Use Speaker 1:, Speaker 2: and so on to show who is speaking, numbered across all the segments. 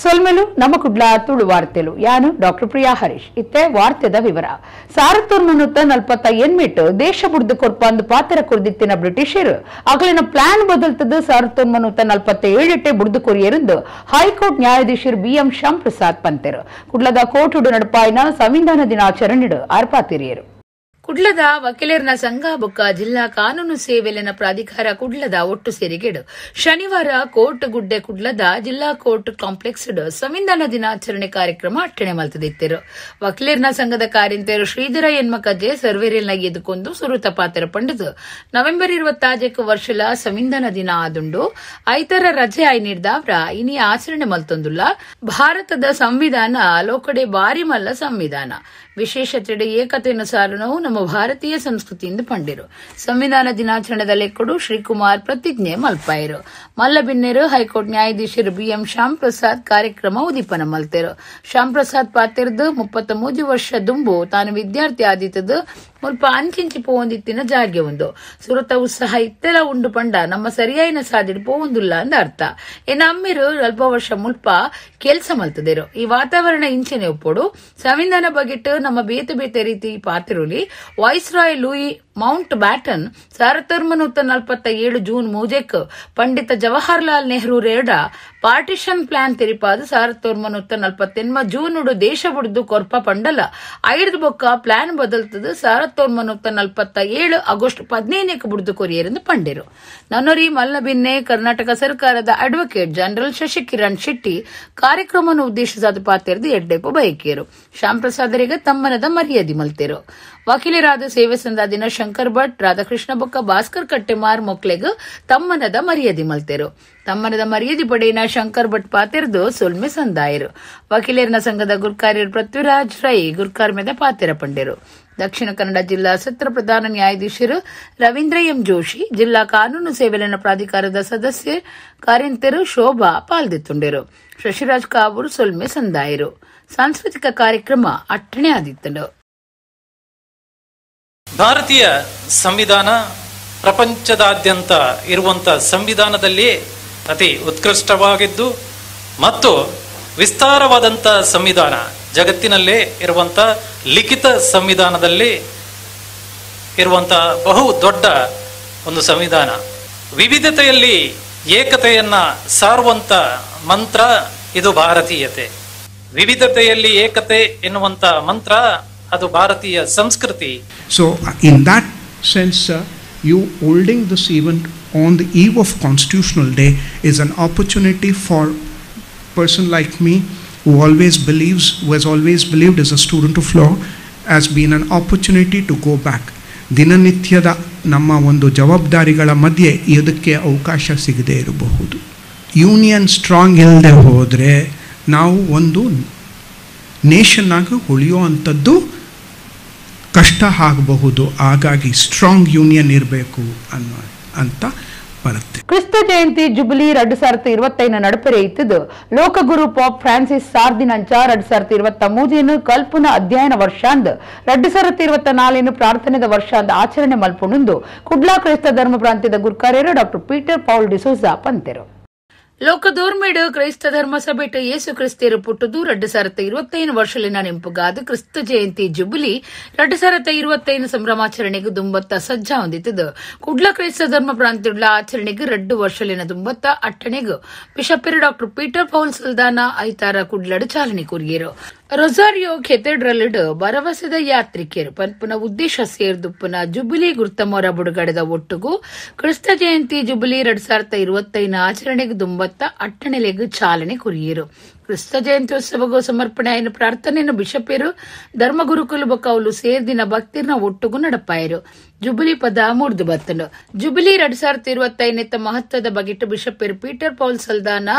Speaker 1: ಸೊಲ್ಮೆಲು ನಮ್ಮ ಕುಡ್ಲ ತುಳು ವಾರ್ತೆಲು ಯಾನು ಡಾಕ್ಟರ್ ಪ್ರಿಯಾ ಹರೀಶ್. ಇತ್ತೆ ವಾರ್ತೆದ ವಿವರ. 1948 ದೇಶ ಬುಡ್ದು ಕೊರ್ಪಂದು ಪಾತ್ರ ಕುರ್ದಿತ್ತಿನ ಬ್ರಿಟಿಷರು ಅಗಲಿನ ಪ್ಲಾನ್ ಬದಲ್ತದ್ದು 1947 ಬುಡ್ದು ಕೊರಿಯರೆಂದು ಹೈಕೋರ್ಟ್ ನ್ಯಾಯಾಧೀಶರು ಬಿ.ಎಂ. ಶ್ಯಾಮ್ ಪ್ರಸಾದ್ ಪಂತೆರು. ಕುಡ್ಲದ ಕೋರ್ಟುಡು ನಡಪಾಯಿನ ಸಂವಿಧಾನ ದಿನಾಚರಣೆಡು ಆರ್ಪಾತಿರಿಯರು.
Speaker 2: ಕುಡ್ಲದ ವಕೀಲರ್ನ ಸಂಘ ಬೊಕ್ಕ ಜಿಲ್ಲಾ ಕಾನೂನು ಸೇವೆಲೆನ ಪ್ರಾಧಿಕಾರ ಕುಡ್ಲದ ಒಟ್ಟು ಸೇರಿಗೆಡು ಶನಿವಾರ ಕೋರ್ಟ್ ಗುಡ್ಡೆ ಕುಡ್ಲದ ಜಿಲ್ಲಾ ಕೋರ್ಟ್ ಕಾಂಪ್ಲೆಕ್ಸ್ ಸಂವಿಧಾನ ದಿನಾಚರಣೆ ಕಾರ್ಯಕ್ರಮ ಅಟ್ಟಣೆ ಮಲ್ತದಿತ್ತರು. ವಕೀಲರ್ನ ಸಂಘದ ಕಾರ್ಯಂತೆರು ಶ್ರೀಧರ ಎನ್ಮಕಜೆ ಸರ್ವೇರಿಯಲ್ನ ಎದುಕೊಂದು ಸುರುತ ಪಾತ್ರ ಪಂಡದು ನವೆಂಬರ್ 26 ವರ್ಷಲ ಸಂವಿಧಾನ ದಿನ ಆದುಂಡು ಐತರ ರಜೆ ಆಯ್ ನೀಡ್ದಾವ್ರ ಇನಿ ಆಚರಣೆ ಮಲ್ತೊಂದುಲ್ಲ. ಭಾರತದ ಸಂವಿಧಾನ ಲೋಕಡೆ ಬಾರಿ ಮಲ್ಲ ಸಂವಿಧಾನ, ವಿಶೇಷತೆಡೆ ಏಕತೆಯನ್ನು ಸಾರನವು ನಮ್ಮ ಭಾರತೀಯ ಸಂಸ್ಕೃತಿಯಿಂದ ಪಂಡಿರು. ಸಂವಿಧಾನ ದಿನಾಚರಣೆದ ಲೆಕ್ಕಡು ಶ್ರೀಕುಮಾರ್ ಪ್ರತಿಜ್ಞೆ ಮಲ್ಪಾಯರು. ಮಲ್ಲಬಿನ್ನೆರು ಹೈಕೋರ್ಟ್ ನ್ಯಾಯಾಧೀಶರು ಬಿ.ಎಂ. ಶ್ಯಾಮ್ ಪ್ರಸಾದ್ ಕಾರ್ಯಕ್ರಮ ಉದೀಪನ ಮಲ್ತೆರು. ಶ್ಯಾಮ್ ಪ್ರಸಾದ್ ಪಾತಿರ್ದು 33 ವರ್ಷ ದುಂಬು ತಾನು ವಿದ್ಯಾರ್ಥಿ ಆದಿತ್ತದು ಮುಲ್ಪ ಅಂಚಿಂಚಿ ಪೋವೊಂದಿತ್ತಿನ ಜಾಗೆ ಒಂದು ಸುರತ ಉತ್ಸಾಹ ಇತ್ತೆಲ ಉಂಡು ಪಂಡ ನಮ್ಮ ಸರಿಯಾಯಿನ ಸಾದಿಡ್ ಪೋವೊಂದುಲ್ಲ ಅಂದ ಅರ್ಥ. ಎನ್ನ ಅಮ್ಮಿರು ಅಲ್ಪ ವರ್ಷ ಮುಲ್ಪ ಕೆಲಸ ಮಲ್ತದೇರು. ಈ ವಾತಾವರಣ ಇಂಚೆನೆ ಒಪ್ಪೋಡು. ಸಂವಿಧಾನ ಬಗೆಟ್ ನಮ್ಮ ಬೇತೆ ಬೇತೆ ರೀತಿ ಪಾತಿರುಲಿ. Viceroy Louis Mount baton 1947 June 3 Pandit Jawaharlal Nehru ರೇಡ partition plan ತೆರಿಪಾದ 1948 June ದೇಶ ಬುಡ್ದು ಕೊರ್ಪ ಪಂಡಲ ಐದು ಬೊಕ್ಕ ಪ್ಲಾನ್ ಬದಲ್ತದ 1947 ಆಗಸ್ಟ್ 15 ಬುಡ್ದು ಕೊರಿಯರೆಂದು ಪಂಡಿರು. ನನೊರಿ ಮಲ್ಲಬಿನ್ನೆ ಕರ್ನಾಟಕ ಸರ್ಕಾರದ ಅಡ್ವೊಕೇಟ್ ಜನರಲ್ ಶಶಿಕಿರಣ್ ಶೆಟ್ಟಿ ಕಾರ್ಯಕ್ರಮವನ್ನು ಉದ್ದೇಶಿಸಾದ ಪಾತೆರೆದು ಎಡ್ಡೆಪ್ಪು ಬಯಕಿಯರು. ಶ್ಯಾಮ್ ಪ್ರಸಾದರಿಗೆ ತಮ್ಮನದ ಮರ್ಯಾದೆ ಮಲ್ತೆರು. ವಕೀಲರಾದ ಸೇವೆ ಸಂದಾದಿನ ಶಂಕರ್ ಭಟ್, ರಾಧಾಕೃಷ್ಣ ಬೊಕ್ಕ, ಭಾಸ್ಕರ್ ಕಟ್ಟೆಮಾರ್ ಮೊಕ್ಲೆಗ್ ತಮ್ಮನದ ಮರ್ಯಾದೆ ಮಲ್ತೆರು. ತಮ್ಮನದ ಮರ್ಯಾದೆ ಪಡೆಯಿನ ಶಂಕರ್ ಭಟ್ ಪಾತೆರ್ದು ಸೊಲ್ಮೆ ಸಂದಾಯರು. ವಕೀಲರನ ಸಂಘದ ಗುರ್ಕಾರ್ಯರು ಪೃಥ್ವಿರಾಜ್ ರೈ ಗುರ್ಕಾರ್ಮೆದ ಪಾತೆರ ಪಂಡೆರು. ದಕ್ಷಿಣ ಕನ್ನಡ ಜಿಲ್ಲಾ ಸತ್ರ ಪ್ರಧಾನ ನ್ಯಾಯಾಧೀಶರು ರವೀಂದ್ರ ಎಂ ಜೋಶಿ, ಜಿಲ್ಲಾ ಕಾನೂನು ಸೇವೆಲೆನ ಪ್ರಾಧಿಕಾರದ ಸದಸ್ಯ ಕಾರ್ಯಂತರು ಶೋಭಾ ಪಾಲ್ದಿತ್ತುಂಡೆರು. ಶಶಿರಾಜ್ ಕಾವೂರು ಸೊಲ್ಮೆ ಸಂದಾಯರು. ಸಾಂಸ್ಕೃತಿಕ ಕಾರ್ಯಕ್ರಮ ಅಟ್ಟಣೆ ಆದಿತ್ತನು.
Speaker 3: ಭಾರತೀಯ ಸಂವಿಧಾನ ಪ್ರಪಂಚದಾದ್ಯಂತ ಇರುವಂಥ ಸಂವಿಧಾನದಲ್ಲಿ ಅತಿ ಉತ್ಕೃಷ್ಟವಾಗಿದ್ದು ಮತ್ತು ವಿಸ್ತಾರವಾದಂಥ ಸಂವಿಧಾನ, ಜಗತ್ತಿನಲ್ಲೇ ಇರುವಂಥ ಲಿಖಿತ ಸಂವಿಧಾನದಲ್ಲಿ ಇರುವಂಥ ಬಹು ದೊಡ್ಡ ಒಂದು ಸಂವಿಧಾನ. ವಿವಿಧತೆಯಲ್ಲಿ ಏಕತೆಯನ್ನು ಸಾರುವಂಥ ಮಂತ್ರ ಇದು ಭಾರತೀಯತೆ. ವಿವಿಧತೆಯಲ್ಲಿ ಏಕತೆ ಎನ್ನುವಂಥ ಮಂತ್ರ ಅದು ಭಾರತೀಯ ಸಂಸ್ಕೃತಿ.
Speaker 4: So in that sense, sir, you holding this event on the eve of Constitutional Day is an opportunity for person like me who always believes, who has always believed as a student of law, has been an opportunity to go back. ದಿನನಿತ್ಯದ ನಮ್ಮ ಒಂದು ಜವಾಬ್ದಾರಿಗಳ ಮಧ್ಯೆ ಇದಕ್ಕೆ ಅವಕಾಶ ಸಿಗದೇ ಇರಬಹುದು. Union strong ಇಲ್ಲದೆ ಹೋದರೆ ನಾವು ಒಂದು ನೇಷನ್ ಆಗಿ ಉಳಿಯೋ ಅಂಥದ್ದು ಕಷ್ಟ ಆಗಬಹುದು. ಹಾಗಾಗಿ ಸ್ಟ್ರಾಂಗ್ ಯೂನಿಯನ್ ಇರಬೇಕು ಅನ್ನೋ ಅಂತ ಬರುತ್ತೆ.
Speaker 1: ಕ್ರಿಸ್ತ ಜಯಂತಿ ಜುಬಿಲಿ 2025 ನಡಪರೆ ಇತ್ತದು ಲೋಕಗುರು ಪಾಪ್ ಫ್ರಾನ್ಸಿಸ್ ಸಾರ್ದಿನಂಚ 2023 ಕಲ್ಪನ ಅಧ್ಯಯನ ವರ್ಷಾಂದ್ 2024 ಪ್ರಾರ್ಥನೆದ ವರ್ಷಾಂದ್ ಆಚರಣೆ ಮಲ್ಪುಣುಂದು ಕುಡ್ಲಾ ಕ್ರೈಸ್ತ ಧರ್ಮ ಪ್ರಾಂತ್ಯದ ಗುರ್ಕಾರ್ಯರು doctor Peter Paul D'Souza ಪಂತೆರು.
Speaker 2: ಲೋಕದೋರ್ಮೇಡು ಕ್ರೈಸ್ತ ಧರ್ಮ ಸಭೆಟ್ ಯೇಸು ಕ್ರಿಸ್ತಿಯರು ಪುಟ್ಟುದು 2025 ವರ್ಷಲಿನ ನೆಂಪುಗಾದ ಕ್ರಿಸ್ತ ಜಯಂತಿ ಜುಬಿಲಿ 2025 ಸಂಭ್ರಮಾಚರಣೆಗೆ ದುಂಬತ್ತ ಸಜ್ಜಾ ಹೊಂದಿತ್ತದು. ಕುಡ್ಲ ಕ್ರೈಸ್ತ ಧರ್ಮ ಪ್ರಾಂತ್ಯಗಳ ಆಚರಣೆಗೆ 2 ವರ್ಷಲಿನ ದುಂಬತ್ತ ಅಟ್ಟಣೆಗೆ ಬಿಷಪೆರು doctor Peter Paul Saldanha ಐತಾರ ಕುಡ್ಲಡು ಚಾಲನೆ ಕೋರಿಯರು. ರೊಸಾರಿಯೋ ಕೆಥೆಡ್ರಲ್ ಭರವಸೆದ ಯಾತ್ರಿಕೆಯರು ಪನ್ಪುನ ಉದ್ದೇಶ ಸೇರ್ದುಪ್ಪುನ ಜುಬಿಲಿ ಗುರ್ತಮೊರ ಬುಡುಗಡೆದ ಒಟ್ಟುಗು ಕ್ರಿಸ್ತ ಜಯಂತಿ ಜುಬಿಲಿ 2025 ಆಚರಣೆಗೆ ದುಂಬತ್ತ ಅಟ್ಟಣೆಲೆಗ್ ಚಾಲನೆ ಕೊರಿಯರು. ಕ್ರಿಸ್ತ ಜಯಂತ್ಯೋತ್ಸವಗೂ ಸಮರ್ಪಣೆ ಆಯ್ನ ಪ್ರಾರ್ಥನೆಯನ್ನು ಬಿಷಪೇರು ಧರ್ಮಗುರುಕುಲು ಬೊಕ್ಕವುಲು ಸೇರ್ದಿನ ಭಕ್ತಿರ್ನ ಒಟ್ಟುಗು ನಡಪಾಯರು. ಜುಬಿಲಿ ಪದ ಮೂಡ್ದು ಬತ್ತನು. ಜುಬಿಲಿ 2025 ಮಹತ್ವದ ಬಗೆಟ್ ಬಿಷಪೇರು ಪೀಟರ್ ಪೌಲ್ ಸಲ್ದಾನ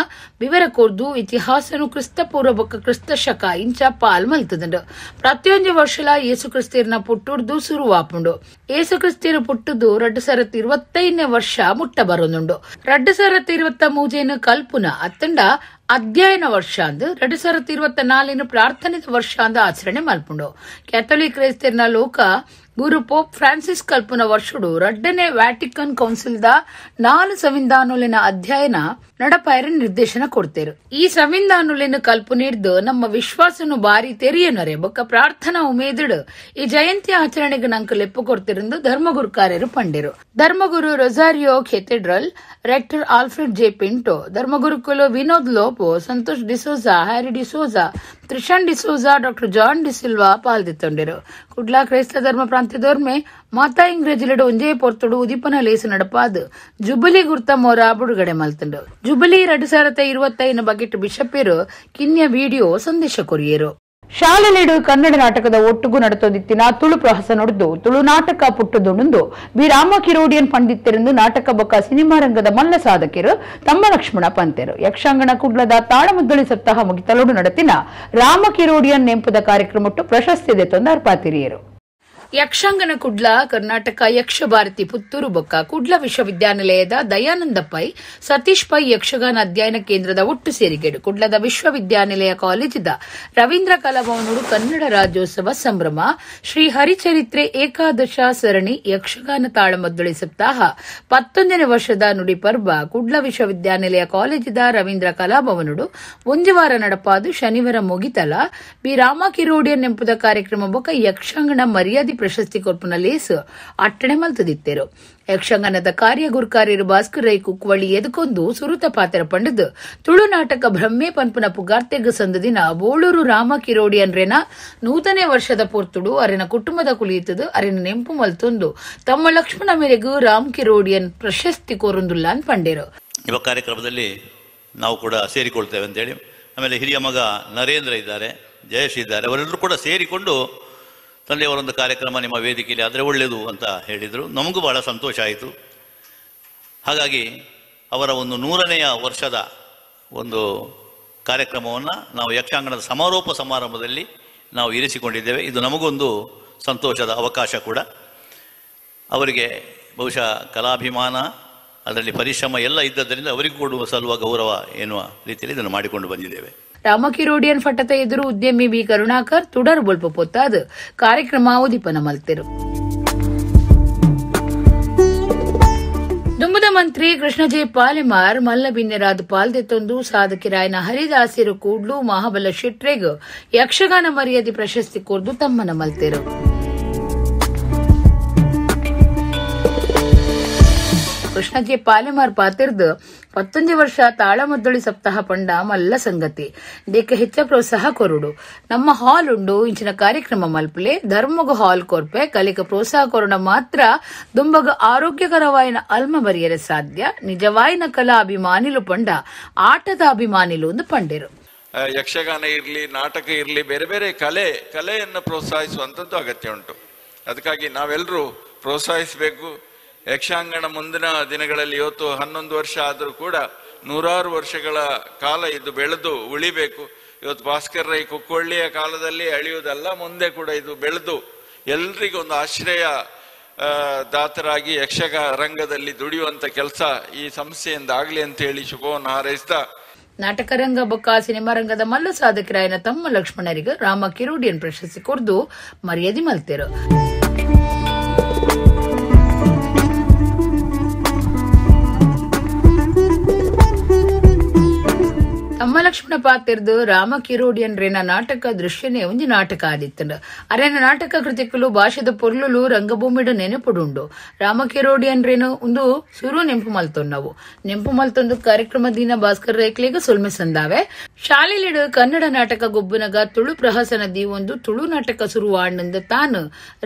Speaker 2: ವಿವರ ಕೋರ್ದು ಇತಿಹಾಸನು ಕ್ರಿಸ್ತ ಪೂರ್ವ ಬೊಕ್ಕ ಕ್ರಿಸ್ತ ಶಕ ಇಂಚ ಪಾಲ್ ಮಲ್ತದಂಡು. ಪ್ರತಿಯೊಂದು ವರ್ಷಲ ಯೇಸು ಕ್ರಿಸ್ತಿಯರ್ನ ಪುಟ್ಟುರ್ದು ಸುರುವಾಪುಂಡು. ಯೇಸು ಕ್ರಿಸ್ತಿಯರು ಪುಟ್ಟುದು 2025 ವರ್ಷ ಮುಟ್ಟ ಬರೋದುಂಡು. 2023 ಕಲ್ಪುನ ಅತ್ತಂಡ ಅಧ್ಯಯನ ವರ್ಷ ಅಂದು 2024 ಪ್ರಾರ್ಥನೆದ ವರ್ಷ ಅಂದ ಆಚರಣೆ ಮಲ್ಪುಂಡು. ಕ್ಯಾಥೋಲಿಕ್ ಕ್ರೈಸ್ತರ್ನ ಲೋಕ ಗುರು ಪೋಪ್ ಫ್ರಾನ್ಸಿಸ್ ಕಲ್ಪನ ವರ್ಷಡು 2ನೇ ವ್ಯಾಟಿಕನ್ ಕೌನ್ಸಿಲ್ದ 4 ಸಂವಿಧಾನಲಿನ ಅಧ್ಯಯನ ನಡಪಾಯರ ನಿರ್ದೇಶನ ಕೊಡ್ತೇರು. ಈ ಸಂವಿಧಾನಲೆನ್ ಕಲ್ಪನೆರ್ದ್ ನಮ್ಮ ವಿಶ್ವಾಸನು ಬಾರಿ ತೆರಿಯನರೆ ಬೊಕ್ಕ ಪ್ರಾರ್ಥನಾ ಉಮೇದಿಡು ಈ ಜಯಂತಿ ಆಚರಣೆಗೆ ನಂಕ ಲೆಪ್ಪು ಕೊಡ್ತಿರಂದು ಧರ್ಮಗುರುಕಾರ್ಯರು ಪಂಡೆರು. ಧರ್ಮಗುರು Rosario Cathedral rector Alfred J Pinto, ಧರ್ಮಗುರುಕುಲು Vinod Lobo, Santosh D'Souza, Harry D'Souza, Trishan D'Souza, doctor John D'Silva ಪಾಲ್ದಿತ್ತೊಂಡಿರು. Kudla ಕ್ರೈಸ್ತ ಧರ್ಮ ಪ್ರಾಂತ್ಯದೋರ್ಮೆ ಮಾತಾ ಇಂಗ್ರೇಜಿಲೆಡು ಒಂಜೇ ಪೊರ್ತುಡು ಉದಿಪನ ಲೇಸು ನಡಪಾದ್ ಜುಬಲಿ ಗುರ್ತ ಮೋರ ಬಿಡುಗಡೆ ಮಲ್ತುಂಡು. ಜುಬಲಿ 2025 ಬಗೆಟ್ ಬಿಷಪಿರು ಕಿನ್ಯ ವಿಡಿಯೋ ಸಂದೇಶ ಕೊರಿಯರು.
Speaker 1: ಶಾಲೆಲೆಡು ಕನ್ನಡ ನಾಟಕದ ಒಟ್ಟುಗು ನಡೆತೊಂದಿತ್ತಿನ ತುಳು ಪ್ರಹಸ ನುಡಿದು ತುಳು ನಾಟಕ ಪುಟ್ಟುದುಂಡು ಬಿ ರಾಮ ಕಿರೋಡಿಯನ್ ಪಂಡಿತ್ತೆರೆಂದು ನಾಟಕ ಬೊಕ್ಕ ಸಿನಿಮಾ ರಂಗದ ಮಲ್ಲ ಸಾಧಕರು ತಮ್ಮ ಲಕ್ಷ್ಮಣ ಪಂತೆರು. ಯಕ್ಷಾಂಗಣ ಕುಡ್ಲದ ತಾಳಮದ್ದಳಿ ಸಪ್ತಾಹ ಮುಗಿತಲೋಡು ನಡೆತಿನ ರಾಮ ಕಿರೋಡಿಯನ್ ನೆಂಪುದ ಕಾರ್ಯಕ್ರಮಟ್ಟು ಪ್ರಶಸ್ತಿ ದೆತ್ತೊಂದು ಅರ್ಪಾತಿರಿಯರು.
Speaker 2: ಯಕ್ಷಾಂಗಣ ಕುಡ್ಲ ಕರ್ನಾಟಕ ಯಕ್ಷ ಭಾರತಿ ಪುತ್ತೂರು ಬೊಕ್ಕ ಕುಡ್ಲ ವಿಶ್ವವಿದ್ಯಾನಿಲಯದ ದಯಾನಂದ ಪೈ ಸತೀಶ್ ಪೈ ಯಕ್ಷಗಾನ ಅಧ್ಯಯನ ಕೇಂದ್ರದ ಒಟ್ಟು ಸೇರಿಗೆಡು ಕುಡ್ಲದ ವಿಶ್ವವಿದ್ಯಾನಿಲಯ ಕಾಲೇಜಿದ ರವೀಂದ್ರ ಕಲಾಭವನೋಡು ಕನ್ನಡ ರಾಜ್ಯೋತ್ಸವ ಸಂಭ್ರಮ ಶ್ರೀ ಹರಿಚರಿತ್ರೆ ಏಕಾದಶ ಸರಣಿ ಯಕ್ಷಗಾನ ತಾಳಮದ್ದಳಿ ಸಪ್ತಾಹ 19ನೇ ವರ್ಷದ ನುಡಿ ಪರ್ವ ಕುಡ್ಲ ವಿಶ್ವವಿದ್ಯಾನಿಲಯ ಕಾಲೇಜಿದ ರವೀಂದ್ರ ಕಲಾಭವನೋಡು ಒಂದು ವಾರ ನಡಪಾದು ಶನಿವಾರ ಮುಗಿತಲ ಬಿ ರಾಮ ಕಿರೋಡಿಯನ್ ನೆಂಪುದ ಕಾರ್ಯಕ್ರಮ ಬೊಕ್ಕ ಯಕ್ಷಾಂಗಣ ಮರ್ಯಾದೆ ಪ್ರಶಸ್ತಿ ಕೊರ್ಪುನ ಲೇಸ್ ಅಟ್ಟಣೆ ಮಲ್ತದಿತ್ತೆರು. ಯಕ್ಷಗಾನದ ಕಾರ್ಯ ಗುರುಕಾರ್ಯರು ಭಾಸ್ಕರ್ ರೈ ಕುಕ್ವಳ್ಳಿ ಎದುಕೊಂದು ಸುರುತ ಪಾತ್ರ ಪಂಡದು ತುಳು ನಾಟಕ ಬ್ರಹ್ಮೆ ಪನ್ಪುನ ಪುಗಾರ್ತೆಗ್ ಸಂದ ದಿನ ಬೋಳೂರು ರಾಮ ಕಿರೋಡಿಯನ್ರೇನ ನೂತನೇ ವರ್ಷದ ಪೊರ್ತುಡು ಅರೆನ ಕುಟುಂಬದ ಕುಲಿಯುತ್ತದು ಅರೆನ ನೆಂಪು ಮಲ್ತೊಂದು ತಮ್ಮ ಲಕ್ಷ್ಮಣ ಮೇರೆಗೂ ರಾಮ್ ಕಿರೋಡಿಯನ್ ಪ್ರಶಸ್ತಿ ಕೋರುಂದುಲ್ಲ ಅಂತ ಪಂಡೇರು.
Speaker 5: ಇವಾಗ ಕಾರ್ಯಕ್ರಮದಲ್ಲಿ ನಾವು ಕೂಡ ಸೇರಿಕೊಳ್ತೇವೆ ಅಂತೇಳಿ, ಆಮೇಲೆ ಹಿರಿಯ ಮಗ ನರೇಂದ್ರ ಇದ್ದಾರೆ, ಜಯೇಶ್ ಇದ್ದಾರೆ, ಅವರೆಲ್ಲರೂ ಕೂಡ ಸೇರಿಕೊಂಡು ತಂದೆಯವರೊಂದು ಕಾರ್ಯಕ್ರಮ ನಿಮ್ಮ ವೇದಿಕೆಯಲ್ಲಿ ಆದರೆ ಒಳ್ಳೆಯದು ಅಂತ ಹೇಳಿದರು. ನಮಗೂ ಭಾಳ ಸಂತೋಷ ಆಯಿತು. ಹಾಗಾಗಿ ಅವರ ಒಂದು 100ನೇ ವರ್ಷದ ಒಂದು ಕಾರ್ಯಕ್ರಮವನ್ನು ನಾವು ಯಕ್ಷಾಂಗಣದ ಸಮಾರೋಪ ಸಮಾರಂಭದಲ್ಲಿ ನಾವು ಇರಿಸಿಕೊಂಡಿದ್ದೇವೆ. ಇದು ನಮಗೊಂದು ಸಂತೋಷದ ಅವಕಾಶ ಕೂಡ. ಅವರಿಗೆ ಬಹುಶಃ ಕಲಾಭಿಮಾನ, ಅದರಲ್ಲಿ ಪರಿಶ್ರಮ ಎಲ್ಲ ಇದ್ದದ್ದರಿಂದ ಅವರಿಗೂ ಕೊಡುವ ಸಲ್ಲುವ ಗೌರವ ಎನ್ನುವ ರೀತಿಯಲ್ಲಿ ಇದನ್ನು ಮಾಡಿಕೊಂಡು ಬಂದಿದ್ದೇವೆ.
Speaker 2: ರಾಮಕಿರೋಡಿಯನ್ ಫಟತ ಎದುರು ಉದ್ಯಮಿ ಬಿ ಕರುಣಾಕರ್ ತುಡರ್ ಬೊಲ್ಪ ಪೊತ್ತಾದ ಕಾರ್ಯಕ್ರಮ ಉದೀಪನ ಮಲ್ತೆರು. ದುಂಬುದ ಮಂತ್ರಿ ಕೃಷ್ಣ ಜೆ ಪಾಲೆಮಾರ್ ಮಲ್ಲಬಿನ್ನೆರಾದ ಪಾಲ್ದೆತ್ತೊಂದು ಸಾಧಕಿರಾಯನ ಹರಿದಾಸಿರು ಕೂಡ್ಲು ಮಹಾಬಲ ಶೆಟ್ರೆಗ್ ಯಕ್ಷಗಾನ ಮರ್ಯಾದೆ ಪ್ರಶಸ್ತಿ ಕೋರ್ದು ತಮ್ಮನ ಮಲ್ತೆರು. ಕೃಷ್ಣ ಜೆ ಪಾಲೆಮಾರ್ ಪಾತಿರ್ದು 19 ವರ್ಷ ತಾಳಮದ್ದಳಿ ಸಪ್ತಾಹ ಪಂಡ ಮಲ್ಲ ಸಂಗತಿ ದೇಕ ಹೆಚ್ಚ ಪ್ರೋತ್ಸಾಹ ಕೊರುಡು. ನಮ್ಮ ಹಾಲ್ ಉಂಡು ಇಂಚಿನ ಕಾರ್ಯಕ್ರಮ ಮಲ್ಪಲೆ ಧರ್ಮಗ ಹಾಲ್ ಕೊರ್ಪೆ ಕಲಿಕ ಪ್ರೋತ್ಸಾಹ ಕೊರಣ ಮಾತ್ರ ದುಂಬಗ ಆರೋಗ್ಯಕರವಾಯಿನ ಅಲ್ಮ ಬರಿಯರೆ ಸಾಧ್ಯ. ನಿಜವಾಯಿನ ಕಲಾ ಅಭಿಮಾನಿಲು ಪಂಡ ಆಟದ ಅಭಿಮಾನಿಲು ಒಂದು ಪಂಡೆರು.
Speaker 6: ಯಕ್ಷಗಾನ ಇರಲಿ, ನಾಟಕ ಇರಲಿ, ಬೇರೆ ಬೇರೆ ಕಲೆಯನ್ನು ಪ್ರೋತ್ಸಾಹಿಸುವಂಥದ್ದು ಅಗತ್ಯ ಉಂಟು. ಅದಕ್ಕಾಗಿ ನಾವೆಲ್ಲರೂ ಪ್ರೋತ್ಸಾಹಿಸಬೇಕು. ಯಕ್ಷಾಂಗಣ ಮುಂದಿನ ದಿನಗಳಲ್ಲಿ ಇವತ್ತು 11 ವರ್ಷ ಆದರೂ ಕೂಡ ನೂರಾರು ವರ್ಷಗಳ ಕಾಲ ಇದು ಬೆಳೆದು ಉಳಿಬೇಕು. ಇವತ್ತು ಭಾಸ್ಕರ್ ರೈ ಕುಕ್ಕೊಳ್ಳಿಯ ಕಾಲದಲ್ಲಿ ಅಳಿಯುವುದಲ್ಲ, ಮುಂದೆ ಕೂಡ ಇದು ಬೆಳೆದು ಎಲ್ರಿಗೂ ಒಂದು ಆಶ್ರಯ ದಾತರಾಗಿ ಯಕ್ಷಗಾನ ರಂಗದಲ್ಲಿ ದುಡಿಯುವಂಥ ಕೆಲಸ ಈ ಸಂಸ್ಥೆಯಿಂದ ಆಗಲಿ ಅಂತ ಹೇಳಿ ಶುಭವನ್ನು ಹಾರೈಸ್ತಾ,
Speaker 2: ನಾಟಕ ರಂಗ ಬೊಕ್ಕ ಸಿನಿಮಾ ರಂಗದ ಮಲ್ಲ ಸಾಧಕರಾಯನ ತಮ್ಮ ಲಕ್ಷ್ಮಣರಿಗೆ ರಾಮ ಕಿರೋಡಿಯನ್ ಪ್ರಶಸ್ತಿ ಕೊರ್ದು ಮರ್ಯಾದೆ ಮಲ್ತೆರು. ತಮ್ಮ ಲಕ್ಷ್ಮಣ ಪಾತಿರ್ದು ರಾಮ ಕಿರೋಡಿಯನ್ ರೇನ ನಾಟಕ ದೃಶ್ಯನೇ ಒಂಜಿ ನಾಟಕ ಆದಿತ್ತಂಡು. ಅರೇನ ನಾಟಕ ಕೃತಿಕಲು ಭಾಷೆದ ಪೊರ್ಲುಲು ರಂಗಭೂಮಿಡು ನೆನಪುಡುಂಡು. ರಾಮ ಕಿರೋಡಿಯನ್ ರೇನು ಒಂದು ಸುರು ನೆಂಪು ಮಲ್ತೊನ್ನವು. ನೆಂಪು ಮಲ್ತೊಂದು ಕಾರ್ಯಕ್ರಮ ದಿನ ಭಾಸ್ಕರ್ ರೇಕ್ಲೆಗ್ ಸೊಲ್ಮೆ ಸಂದಾವೆ. ಶಾಲೆಲಿಡು ಕನ್ನಡ ನಾಟಕ ಗೊಬ್ಬುನಗ ತುಳು ಪ್ರಹಸನ ಒಂದು ತುಳು ನಾಟಕ ಸುರುವಾಂಡ ತಾನು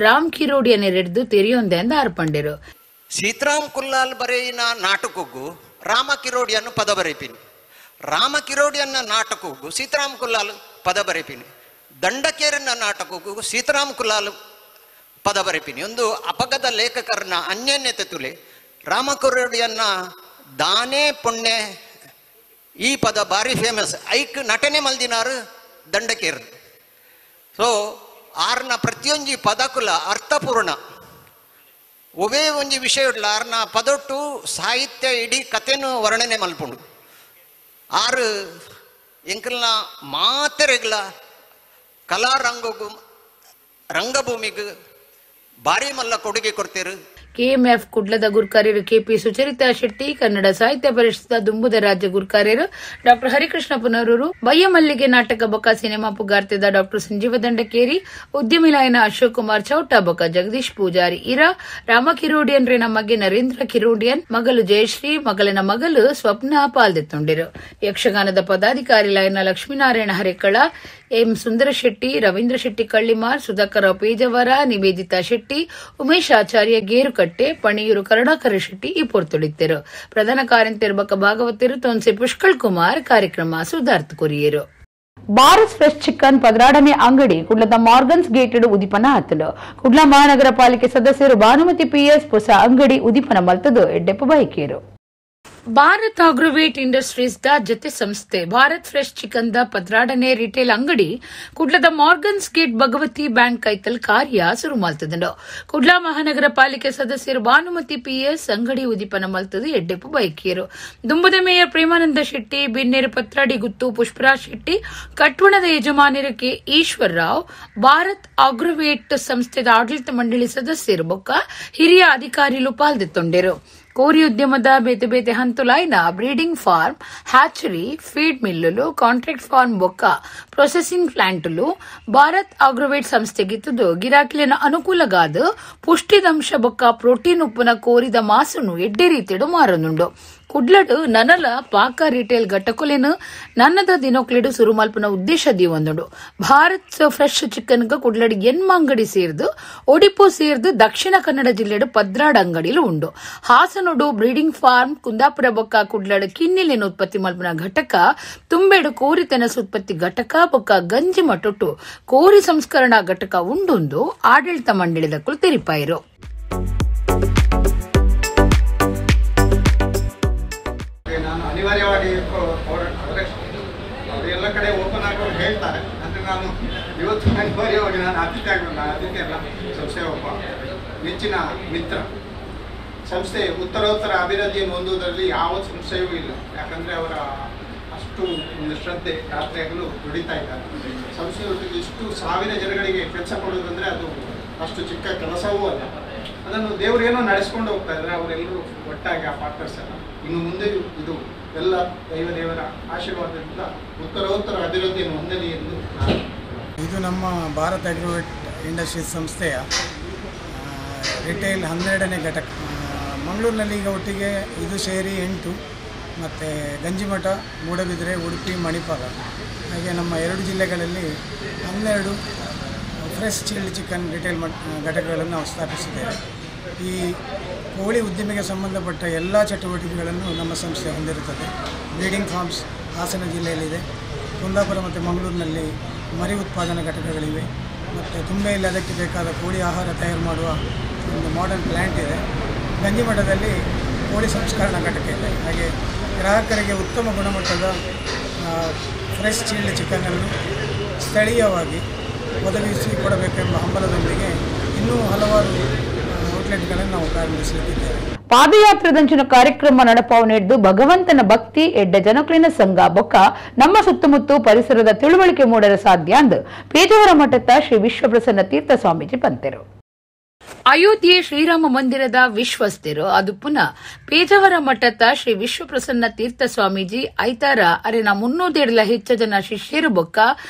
Speaker 2: ರಾಮ್ ಕಿರೋಡಿಯನ್ ಎರೆಡ್ದು ತೆರಿಯೊಂದೆ ಅಂದ ಆರ್ಪಂಡೆರು.
Speaker 7: ಸೀತಾರಾಮ್ ಕುಲ್ಲಾಲ್ ಬರೆಯಿನ ನಾಟಕಕ್ಕೂ ರಾಮ ಕಿರೋಡಿಯನ್ನು ಪದ ಬರೆಪಿನಿ, ರಾಮ ಕಿರೋಡಿಯನ್ನ ನಾಟಕಕ್ಕೂ ಸೀತಾರಾಮ್ ಕುಲ್ಲಾಲ್ ಪದ ಬರೆಪಿನಿ, ದಂಡಕೇರನ್ನ ನಾಟಕಕ್ಕೂ ಸೀತಾರಾಮ್ ಕುಲ್ಲಾಲ್ ಪದ ಬರೆಪಿನಿ. ಒಂದು ಅಪಗದ ಲೇಖಕರನ್ನ ಅನ್ಯನ್ಯತೆ ತುಲೆ ರಾಮ ಕಿರೋಡಿಯನ್ನ ದಾನೇ ಪುಣ್ಯ ಈ ಪದ ಭಾರಿ ಫೇಮಸ್. ಐಕ್ ನಟನೆ ಮಲ್ದಿನಾರು ದಂಡಕೇರ್. ಸೊ ಆರ್ನ ಪ್ರತಿಯೊಂಜಿ ಪದಕುಲ ಅರ್ಥಪೂರ್ಣ. ಒವೇ ಒಂಜಿ ವಿಷಯ ಉಡ್ಲ ಆರ್ನ ಪದೊಟ್ಟು ಸಾಹಿತ್ಯ ಇಡೀ ಕಥೆನು ವರ್ಣನೆ ಮಲ್ಪುಂಡು. ಆರು ಎಂಕಲ್ನ ಮಾತೆರೆಗ್ಲ ಕಲಾರಂಗಗೂ ರಂಗಭೂಮಿಗೆ ಭಾರಿ ಮಲ್ಲ ಕೊಡುಗೆ ಕೊಡ್ತೇರು.
Speaker 2: KMF ಕುಡ್ಲದ ಗುರ್ಕಾರ್ಯರು ಕೆಪಿ ಸುಚರಿತಾ ಶೆಟ್ಟಿ, ಕನ್ನಡ ಸಾಹಿತ್ಯ ಪರಿಷತ್ದ ದುಂಬುದ ರಾಜ್ಯ ಗುರ್ಕಾರ್ಯರು ಡಾ ಹರಿಕೃಷ್ಣ ಪುನರೂರು, ಬಯ್ಯಮಲ್ಲಿಗೆ ನಾಟಕ ಬೊಕ್ಕ ಸಿನಿಮಾ ಪುಗಾರ್ತೆದ ಡಾ ಸಂಜೀವ ದಂಡಕೇರಿ, ಉದ್ಯಮಿಲಾಯನ ಅಶೋಕ್ ಕುಮಾರ್ ಚೌಟ ಬೊಕ್ಕ ಜಗದೀಶ್ ಪೂಜಾರಿ ಇರಾ, ರಾಮ ಕಿರೋಡಿಯನ್ ರೇನ ಮಗೆ ನರೇಂದ್ರ ಕಿರೋಡಿಯನ್, ಮಗಲು ಜಯಶ್ರೀ, ಮಗಲಿನ ಮಗಲು ಸ್ವಪ್ನ ಪಾಲ್ದೆತ್ತೊಂಡಿರು. ಯಕ್ಷಗಾನದ ಪದಾಧಿಕಾರಿ ಲಾಯನ ಲಕ್ಷ್ಮೀನಾರಾಯಣ ಹರೇಕಳ, ಎಂ ಸುಂದರ ಶೆಟ್ಟಿ, ರವೀಂದ್ರ ಶೆಟ್ಟಿ ಕಳ್ಳಿಮಾರ್, ಸುಧಾಕರ ಪೇಜವರ, ನಿವೇದಿತಾ ಶೆಟ್ಟಿ, ಉಮೇಶ್ ಆಚಾರ್ಯ ಗೇರುಕಟ್ಟೆ, ಪಣಿಯೂರು ಕರುಣಾಕರ ಶೆಟ್ಟಿ ಈ ಪೊರ್ತುಳಿದ್ದರು. ಪ್ರಧಾನ ಕಾರ್ಯಂತೆರು ಬೊಕ್ಕ ಭಾಗವತರು ತೋನ್ಸೆ ಪುಷ್ಕಳ್ ಕುಮಾರ್ ಕಾರ್ಯಕ್ರಮ ಸುಧಾರ್ಥ ಕೊರಿಯರು.
Speaker 1: ಭಾರತ್ ಫ್ರೆಶ್ ಚಿಕನ್ 12ನೇ ಅಂಗಡಿ ಕುಡ್ಲದ ಮಾರ್ಗನ್ಸ್ ಗೇಟ್ ಉದಿಪನ ಆತನು. ಕುಡ್ಲ ಮಹಾನಗರ ಪಾಲಿಕೆ ಸದಸ್ಯರು ಭಾನುಮತಿ ಪಿಎಸ್ ಹೊಸ ಅಂಗಡಿ ಉದಿಪನ ಮಲ್ತದು ಎಡ್ಡೆಪ್ಪ ಬೈಕೇರು.
Speaker 2: ಭಾರತ್ ಅಗ್ರೋವೇಟ್ ಇಂಡಸ್ಟ್ರೀಸ್ the ಜತೆ ಸಂಸ್ಥೆ Bharat fresh chicken the 12ನೇ retail ಅಂಗಡಿ ಕುಡ್ಲದ Morgan's gate Bhagavati bank ಕೈತಲ್ ಕಾರ್ಯ ಸುರು ಮಲ್ತದಂಡು. ಕುಡ್ಲ ಮಹಾನಗರ ಪಾಲಿಕೆ ಸದಸ್ಯರು ಭಾನುಮತಿ ಪಿಎಸ್ ಅಂಗಡಿ ಉದಿಪನ ಮಲ್ತದು ಎಡ್ಡೆಪ್ಪು ಬೈಕಿಯರು. ದುಂಬುದ ಮೇಯರ್ ಪ್ರೇಮಾನಂದ ಶೆಟ್ಟಿ, ಬಿನ್ನೇರು ಪತ್ರಾಡಿ ಗುತ್ತು ಪುಷ್ಪರಾಜ್ ಶೆಟ್ಟಿ, ಕಟ್ವಣದ ಯಜಮಾನರು ಕೆ ಈಶ್ವರ್ ರಾವ್, ಭಾರತ್ ಅಗ್ರೋವೇಟ್ ಸಂಸ್ಥೆದ ಆಡಳಿತ ಮಂಡಳಿ ಸದಸ್ಯರು ಬೊಕ್ಕ ಹಿರಿಯ ಅಧಿಕಾರಿಲು ಪಾಲ್ದೆತ್ತೊಂಡೆರು. ಕೋರಿ ಉದ್ಯಮದ ಬೇತೆ ಬೇತೆ ಹಂತುಲಾಯ್ನ breeding form, hatchery, feed ಮಿಲ್ಲುಲು, contract form ಬೊಕ್ಕ ಪ್ರೊಸೆಸಿಂಗ್ ಪ್ಲಾಂಟುಲು ಭಾರತ್ ಅಗ್ರೋವೇಟ್ ಸಂಸ್ಥೆಗಿತ್ತದು ಗಿರಾಕಿಲಿನ ಅನುಕೂಲಗಾದ ಪುಷ್ಟಿದಂಶ ಬೊಕ್ಕ ಪ್ರೋಟೀನ್ ಉಪ್ಪುನ ಕೋರಿದ ಮಾಸುನು ಎಡ್ಡೆ ರೀತಿಯಡು ಮಾರನುಂಡು. ಕುಡ್ಲಡು ನನಲ ಪಾಕ ರಿಟೇಲ್ ಘಟಕುಲೇನು ನನ್ನದ ದಿನೋಕ್ಲಿಡು ಸುರುಮಲ್ಪನ ಉದ್ದೇಶ ದೀವೊಂದುಂಡು. ಭಾರತ್ ಫ್ರೆಶ್ ಚಿಕನ್ ಕುಡ್ಲಡು ಎನ್ಮ ಅಂಗಡಿ ಸೇರ್ದು ಒಡಿಪು ಸೇರ್ದು ದಕ್ಷಿಣ ಕನ್ನಡ ಜಿಲ್ಲೆಡು 12 ಅಂಗಡಿಲು ಉಂಡು. ಹಾಸನೋಡು ಬ್ರೀಡಿಂಗ್ ಫಾರ್ಮ್, ಕುಂದಾಪುರ ಬೊಕ್ಕ ಕುಡ್ಲಡು ಕಿನ್ನಿಲೇನು ಉತ್ಪತ್ತಿ ಮಲ್ಪನ ಘಟಕ, ತುಂಬೆಡು ಕೋರಿ ತೆನಸು ಉತ್ಪತ್ತಿ ಘಟಕ ಬೊಕ್ಕ ಗಂಜಿ ಮಟೊಟ್ಟು ಕೋರಿ ಸಂಸ್ಕರಣಾ ಘಟಕ ಉಂಡುಂದು ಆಡಳಿತ ಮಂಡಳಿದಕ್ಕೂ ತೆರಿಪಾಯಿರು.
Speaker 8: ಅನಿವಾರ್ಯವಾಗಿ ಅವರು ಎಲ್ಲ ಕಡೆ ಓಪನ್ ಆಗೋರು ಹೇಳ್ತಾರೆ, ಅಂದರೆ ನಾನು ಇವತ್ತು ಅನಿವಾರ್ಯವಾಗಿ ನಾನು ಅತಿಥಿ ಆಗಬೇಕು. ನಾನು ಅತಿಥಿ ಅಲ್ಲ, ಸಂಸ್ಥೆಯ ಒಬ್ಬ ನೆಚ್ಚಿನ ಮಿತ್ರ. ಸಂಸ್ಥೆ ಉತ್ತರೋತ್ತರ ಅಭಿವೃದ್ಧಿಯನ್ನು ಹೊಂದುವುದರಲ್ಲಿ ಯಾವ ಸಂಸ್ಥೆಯೂ ಇಲ್ಲ. ಯಾಕಂದರೆ ಅವರ ಅಷ್ಟು ಒಂದು ಶ್ರದ್ಧೆ, ರಾತ್ರಿಯಾಗಲೂ ದುಡಿತಾ ಇದ್ದಾರೆ. ಸಂಸ್ಥೆಯೊಟ್ಟಿಗೆ ಇಷ್ಟು ಸಾವಿರ ಜನಗಳಿಗೆ ಕೆಲಸ ಕೊಡೋದಂದರೆ ಅದು ಅಷ್ಟು ಚಿಕ್ಕ ಕೆಲಸವೂ ಅಲ್ಲ. ಅದನ್ನು ದೇವರೇನೋ ನಡೆಸ್ಕೊಂಡು ಹೋಗ್ತಾ ಇದ್ದಾರೆ ಅವರೆಲ್ಲರೂ ಒಟ್ಟಾಗಿ, ಆ ಪಾರ್ಟ್ನರ್ಸ್ ಎಲ್ಲ. ಇನ್ನು ಮುಂದೆ ಇದು ಎಲ್ಲ ದೈವ ದೇವರ ಆಶೀರ್ವಾದದಿಂದ ಉತ್ತರೋತ್ತರ ಅಭಿವೃದ್ಧಿಯನ್ನು ಹೊಂದಲಿ ಎಂದು ನಾನು.
Speaker 9: ಇದು ನಮ್ಮ ಭಾರತ್ ಅಗ್ರೋವೇಟ್ ಇಂಡಸ್ಟ್ರೀಸ್ ಸಂಸ್ಥೆಯ ರಿಟೇಲ್ 12ನೇ ಘಟಕ. ಮಂಗಳೂರಿನಲ್ಲಿ ಈಗ ಒಟ್ಟಿಗೆ ಇದು ಸೇರಿ 8, ಮತ್ತು ಗಂಜಿಮಠ, ಮೂಡಬಿದ್ರೆ, ಉಡುಪಿ, ಮಣಿಪಾಲ, ಹಾಗೆ ನಮ್ಮ 2 ಜಿಲ್ಲೆಗಳಲ್ಲಿ 12 fresh chilled chicken retail ಘಟಕಗಳನ್ನು ನಾವು ಸ್ಥಾಪಿಸಿದ್ದೇವೆ. ಈ ಕೋಳಿ ಉದ್ದಿಮೆಗೆ ಸಂಬಂಧಪಟ್ಟ ಎಲ್ಲ ಚಟುವಟಿಕೆಗಳನ್ನು ನಮ್ಮ ಸಂಸ್ಥೆ ಹೊಂದಿರುತ್ತದೆ. ಬ್ರೀಡಿಂಗ್ ಫಾರ್ಮ್ಸ್ ಹಾಸನ ಜಿಲ್ಲೆಯಲ್ಲಿದೆ, ಕುಂದಾಪುರ ಮತ್ತು ಮಂಗಳೂರಿನಲ್ಲಿ ಮರಿ ಉತ್ಪಾದನಾ ಘಟಕಗಳಿವೆ, ಮತ್ತು ತುಂಬೆಯಲ್ಲಿ ಅದಕ್ಕೆ ಬೇಕಾದ ಕೋಳಿ ಆಹಾರ ತಯಾರು ಮಾಡುವ ಒಂದು ಮಾಡರ್ನ್ ಪ್ಲ್ಯಾಂಟ್ ಇದೆ. ಗಂಜಿಮಠದಲ್ಲಿ ಕೋಳಿ ಸಂಸ್ಕರಣಾ ಘಟಕ ಇದೆ. ಹಾಗೆ ಗ್ರಾಹಕರಿಗೆ ಉತ್ತಮ ಗುಣಮಟ್ಟದ ಫ್ರೆಶ್ ಚಿಲ್ಡ್ ಚಿಕನನ್ನು ಸ್ಥಳೀಯವಾಗಿ ಒದಗಿಸಿಕೊಡಬೇಕೆಂಬ ಹಂಬಲದೊಂದಿಗೆ ಇನ್ನೂ ಹಲವಾರು ಔಟ್ಲೆಟ್ಗಳನ್ನು ನಾವು ಪ್ರಾರಂಭಿಸಲಿದ್ದೇವೆ.
Speaker 1: ಪಾದಯಾತ್ರೆದಂಚಿನ ಕಾರ್ಯಕ್ರಮ ನಡಪಾವು ನೀಡಿದ್ದು ಭಗವಂತನ ಭಕ್ತಿ, ಎಡ್ಡ ಜನಕ್ಲಿನ ಸಂಘ ಬೊಕ್ಕ ನಮ್ಮ ಸುತ್ತಮುತ್ತ ಪರಿಸರದ ತಿಳುವಳಿಕೆ ಮೂಡಲು ಸಾಧ್ಯ ಅಂದು ಪೇಜಾವರ ಮಠದ ಶ್ರೀ ವಿಶ್ವಪ್ರಸನ್ನ ತೀರ್ಥ ಸ್ವಾಮೀಜಿ ಪಂತೆರು.
Speaker 2: ಅಯೋಧ್ಯೆ ಶ್ರೀರಾಮ ಮಂದಿರದ ವಿಶ್ವಸ್ಥರು ಅದು ಪುನಃ ಪೇಜಾವರ ಮಠದ ಶ್ರೀ ವಿಶ್ವಪ್ರಸನ್ನ ತೀರ್ಥ ಸ್ವಾಮೀಜಿ ಐತಾರ ಅರೆನ 300 ಹೆಚ್ಚು ಜನ ಶಿಷ್ಯರು ಬೊಕ್ಕ